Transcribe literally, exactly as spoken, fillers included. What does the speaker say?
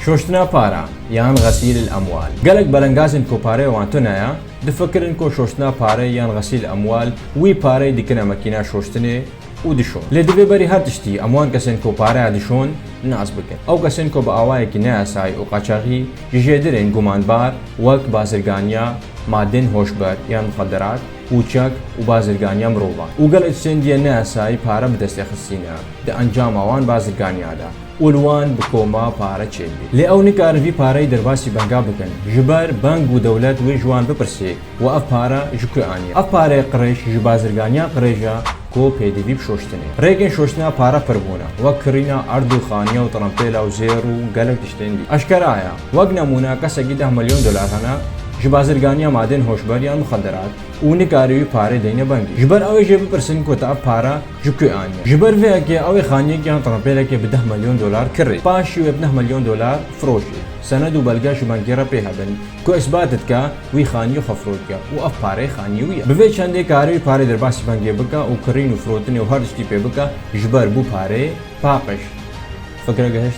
Şoştina pare yan xesîl el emwal. Gelek belengazên ku pareyê wan tune ye, difikirin ku şoştina pare yan xesîl emwal wî pareyê dikine makîna şoştinê û dişon. Lê divê berî her tiştî em wan kesên ku pareya dişon nas bikin. Ew kesên ku bi awayekî neyasayî û qaçaxî ji jêdirên gumanbar wek bazirganiya madên hoşber yan muxedderat, û çek û bazirganiya mirovan û gelek tiştên dî yên neyasayî pare bi destê xistîne di encama wan bazirganiya de û li wan bi koma pare çêdibê. Lê ew nikarin vî pareyê derbasî benga bikin, ji ber beng û dewlet wê ji wan bipirsê, we ev pare ji ku aniye? Ev pareyê qirêj ji bazirganiya qirêj e ku pêdivî bi şoştinê. Rêkên şoştina pare pir bûne, wek kirîna erd û xaniya û trempêla û zêr û gelek tiştên dî. Eşkera ye, wek nemûne kesekî deh milyon dolar hene, ji bazirganiya madên hoşber yan muxedderat û nikarî wî parê deyne bengî. Ji ber ew ê jê bipirsin ku te ev pare ji ku aniye? Ji ber vê yekê ew ê xaniyekê yan trempêlekê bi deh milyon dolar kirî. Paşî wê bi neh milyon dolar firoşî. Sened û belge ji bengê re pê hebin ku îsbat dike wî xaniyê xwe firotiye û ev parê xaniyê wî ye. Bi vê çendê karê wî parê derbasî bengê bike û kirîn û firotinê û her tiştî pê bike, ji ber bû parê paqij. Fikre gihişt?